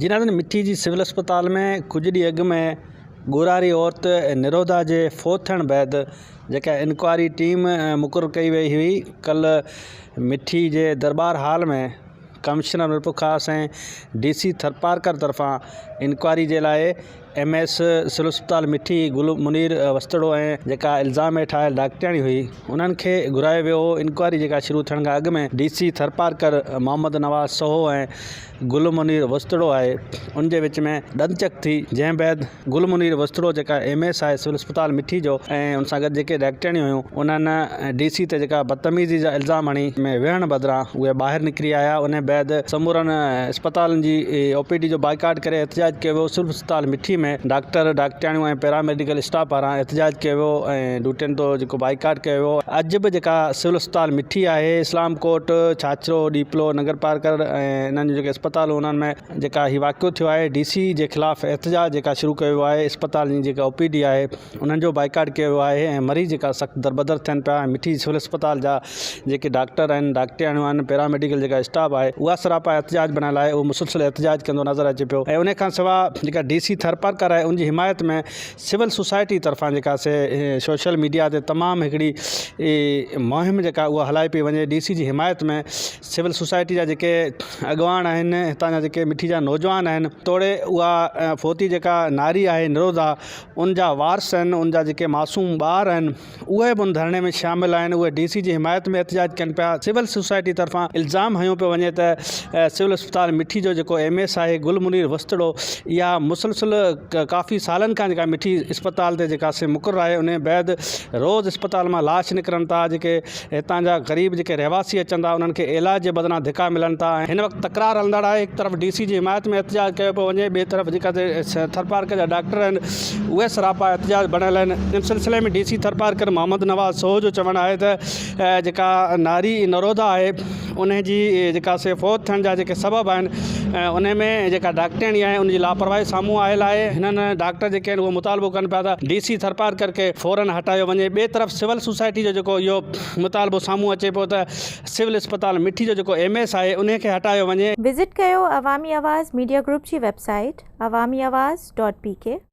جي ناظرين مٺي جي سول اسپتال ۾ ڪجهه ڏينهن اڳ ۾ ڳورهاري عورت نرودا جي فوت ٿيڻ بعد جيڪا انڪوائري ٽيم مقرر ڪئي وئي هئي ڪلهه مٺي جي درٻار hall ۾ commissioner Mirpurkhas ۽ D C Tharparkar طرفان انڪوائري جي لاء ايم ايس سول اسپتال مٺي گل منير وسطڙو ۽ جيڪا الزام هيٺ آيل ڊاڪٽرياڻي هئي انهن کي گهرايو ويو هو انڪوائري جيڪا شروع ٿيڻ کان اڳ ۾ ڊي سي ٿرپارڪر محمد نواز سهو ۽ گل منير وسطڙو آهي ان جي وچ ۾ ڏندچڪ ٿي جنهن بعد گل منير وسطڙو جيڪا ايم ايس آهي سول اسپتال مٺي جو ۽ ان سان گڏ جيڪي ڊاڪٽرياڻيون هيون انهن ڊي سي تي جيڪا بدتميزي جا الزام هڻي ۾ ويهڻ بدران اهي ٻاهر نڪري آيا ان بعد سمورن اسپتالن جي او پي ڊي جو بائيڪاٽ ڪري احتجاج ڪيو ويو سول اسپتال مٺي ۾ ڊاڪٽر، ڊاڪٽرياڻيون ۽ پيرا ميڊيڪل اسٽاف پاران احتجاج ڪيو ويو ۽ ڊيوٽين تو جيڪو بائيڪاٽ ڪيو ويو اڄ به جيڪا سول اسپتال مٺي آهي اسلام ڪوٽ، ڇاڇرو، ڏيپلو، ننگرپارڪر ۽ انهن جون جيڪي اسپتالون انهن ۾ جيڪا هي واقعو ٿيو آهي ڊي سي جي خلاف احتجاج جيڪا شروع ڪيو ويو آهي اسپتال جي جيڪا او پي ڊي آهي انهن جو بائيڪاٽ ڪيو ويو آهي ۽ مريض جيڪا سخت دربدر ٿين پيا ۽ مٺي سول اسپتال جا جيڪي ڊاڪٽر آهن ڊاڪٽرياڻيون آهن پيرا ميڊيڪل جيڪا اسٽاف آهي اها سراپا احتجاج بڻايل آهي اهو مسلسل احتجاج ڪندو نظر اچي پيو ۽ ان کان سواء جيڪا ڊي سي ٿرپارڪر آهي ان جي حمايت ۾ سول سوسائٽي طرفان جيڪا سي سوشل ميڊيا تي تمام هڪڙي مهم جيڪا اها هلائي پئي وڃي ڊي سي جي حمايت ۾ سول سوسائٽي جا جيڪي اڳواڻ آهن هتان جا جيڪي مٺي جا نوجوان آهن توڙي اها فوتي جيڪا ناري آهي نرودا ان جا وارث آهن ان جا جيڪي معصوم ٻار آهن اهي به ان ڌرڻي ۾ شامل آهن اهي ڊي سي جي حمايت ۾ احتجاج ڪن پيا سول سوسائٽي طرفان الزام هنيو پيو وڃي ته سول اسپتال مٺي جو جيڪو ايم ايس آهي گل منير وسطڙو اها مسلسل ڪافي سالن کان جيڪا مٺي اسپتال تي جيڪا سي مقرر آهي ان بعد روز اسپتال مان لاش نڪرن ٿا جيڪي هتان جا غريب جيڪي رهواسي اچن ٿا انهن کي علاج جي بدران ڌڪا ملن ٿا ۽ هن وقت تڪرار هلندڙ آهي هڪ طرف ڊي سي جي حمايت ۾ احتجاج ڪيو پيو وڃي ٻئي طرف جيڪا ٿرپارڪر جا ڊاڪٽر آهن اهي سراپا احتجاج بڻيل آهن ان سلسلي ۾ ڊي سي ٿرپارڪر محمد نواز سوهو جو چوڻ آهي ته جيڪا ناري نرودا آهي ان جي جيڪا سي فوت ٿيڻ جا جيڪي سبب آهن ان ۾ جيڪا ڊاڪٽرياڻي آهي ان جي لاپرواهي سامهون آيل آهي هنن ڊاڪٽر جيڪي آهن اهو مطالبو ڪن پيا ته ڊي سي ٿرپارڪر کي فورن هٽايو وڃي ٻئي طرف سول سوسائٽي جو جيڪو اهو مطالبو سامهون اچي پيو ته سول اسپتال مٺي جو جيڪو ايم ايس آهي ان کي هٽايو وڃي. وزٽ ڪيو عوامي آواز ميڊيا گروپ جي website Awami Awaz dot P K.